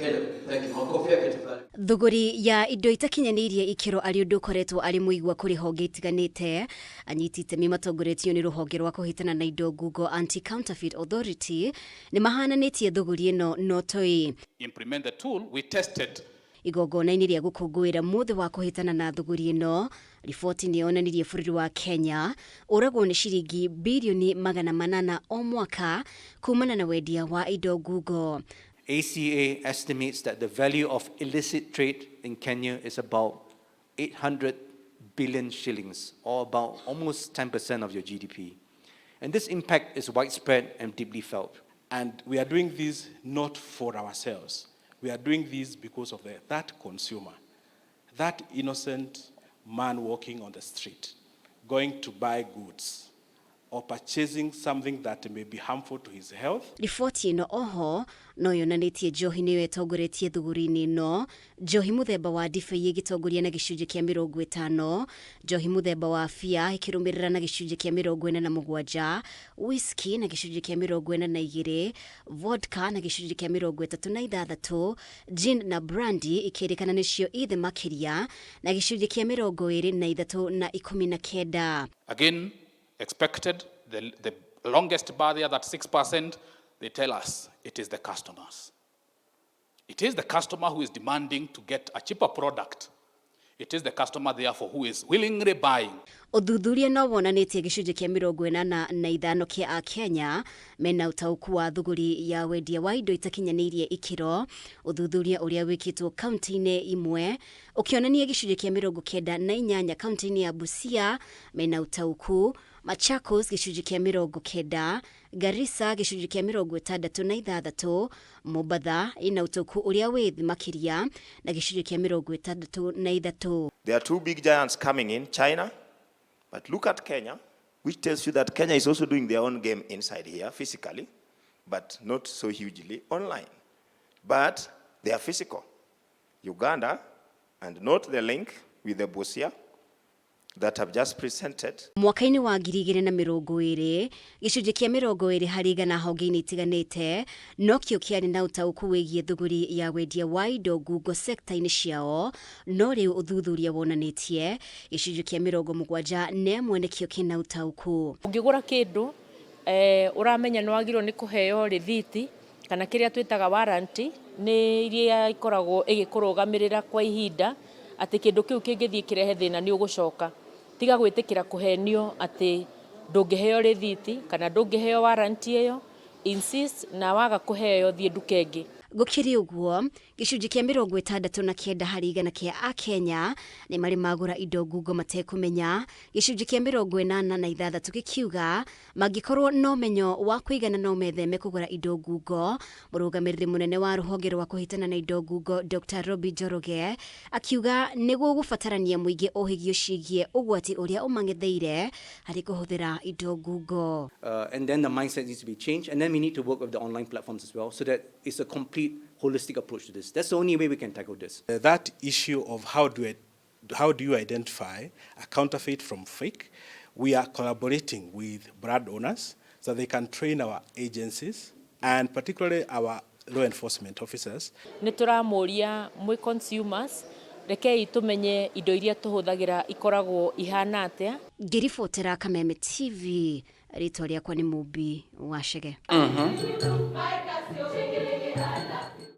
Kenya, thank you. Makofi yake tafadhali. Thũgũri ya indo itakinyanĩirie ikĩro arĩ ũndũ ũkoretwo arĩ mũigua kũrĩ honge itiganĩte. Anyiti itemi matongoretio nĩ rũhonge rwa kũhĩtana na indo ngungo Anti-Counterfeit Authority nĩ mahananĩtie thũgũri ĩno na ũtoi. Implement the tool, we tested. Igongona-inĩ rĩa gũkũngũĩra mũthĩ wa kũhĩtana na thũgũri ĩno, riboti nĩ yonanirie bũrũri wa Kenya ũragwo nĩ ciringi birioni 800 o mwaka kumana na wendia wa indo ngungo. ACA estimates that the value of illicit trade in Kenya is about 800 billion shillings, or about almost 10% of your GDP. And this impact is widespread and deeply felt. And we are doing this not for ourselves. We are doing this because of that consumer, that innocent man walking on the street, going to buy goods or purchasing something that may be harmful to his health. Riboti ĩno oho no yonanĩtie njohi nĩyo ĩtongoretie thũgũri-inĩ ĩno, njohi mũthemba wa ndibei ĩgĩtongoria na gĩcunjĩ kĩa 50, njohi mũthemba wa bia ĩkĩrũmĩrĩra na gĩcunjĩ kĩa 47, whisky na gĩcunjĩ kĩa 42, vodka na gĩcunjĩ kĩa 36, gin na brandy ikĩrĩkana nĩcio ithe makĩria na gĩcunjĩ kĩa 23 na 19. Again, expected, the longest bar there, that 6%, they tell us it is the customers. It is the customer who is demanding to get a cheaper product. It is the customer, therefore, who is willingly buying. Ũthuthuria no wonanĩtie gĩcunjĩ kĩa 85 kĩa Akenya mena ũtaũku wa thũgũri ya wendia wa indo itakinyanĩirie ikĩro. Ũthuthuria ũrĩa wĩkĩtwo kaunti-inĩ imwe ũkĩonania gĩcunjĩ kĩa 98 kaunti-inĩ ya Busia mena ũtaũku, Machakos gĩcunjĩ kĩa 90, Garissa gĩcunjĩ kĩa 66, Mombatha ĩna ũtaũku ũrĩa wĩ thĩ makĩria na gĩcunjĩ kĩa 63. There are two big giants coming in, China, but look at Kenya, which tells you that Kenya is also doing their own game inside here, physically, but not so hugely online. But they are physical. Uganda, and note the link with the Busia that have just presented. Mwaka-inĩ wa 2020, gĩcunjĩ kĩa 20% honge-inĩ itiganĩte nokĩo kĩarĩ na ũtaũku wĩgiĩ thũgũri ya wendia wa indo ngungo sekta-inĩ ciao, no rĩu ũthuthuria wonanĩtie gĩcunjĩ kĩa 71 nĩkĩo kĩna ũtaũku. Ũngĩgũra kĩndũ ũramenya nĩ wagĩrĩirwo nĩ kũheo rĩthiti kana kĩrĩa twĩtaga warranty, nĩ iria ikoragwo ĩgĩkũrũgamĩrĩra kwa ihinda atĩ kĩndũ kĩu kĩngĩthiĩ kĩrehe thĩna nĩ ũgũcoka. Tiga gwĩtĩkĩra kũhenio atĩ ndũngĩheo rĩthiti kana ndũngĩheo warranty ĩyo. Insist, na waga kũheo, thiĩ nduka ĩngĩ. Gũkĩrĩ ũguo, gĩcunjĩ kĩa 69% kĩa Akenya nĩ marĩ magũra indo ngungo matekũmenya, gĩcunjĩ kĩa 86 gĩkiuga mangĩkorwo na ũmenyo wa kũigana no metheme kũgũra indo ngungo. Mũrũgamĩrĩri mũnene wa rũhonge rwa kũhĩtana na indo ngungo Dr. Robi Njoroge akiuga nĩ gũgũbatarania mũingĩ ũhĩgio ciĩgiĩ ũgwati ũrĩa ũmang'etheire harĩ kũhũthĩra indo ngungo. And then the mindset needs to be changed, and then we need to work with the online platforms as well, so that it's a complete holistic approach to this. That's the only way we can tackle this. That issue of how do you identify a counterfeit from fake, we are collaborating with brand owners so they can train our agencies and particularly our law enforcement officers. Nĩ tũramũria mwĩ consumers, rekei tũmenye indo iria tũhũthagĩra ikoragwo ihana atĩa. Ngĩribotera Kameme TV, rĩtwa rĩakwa nĩ Mũmbi wa Chege.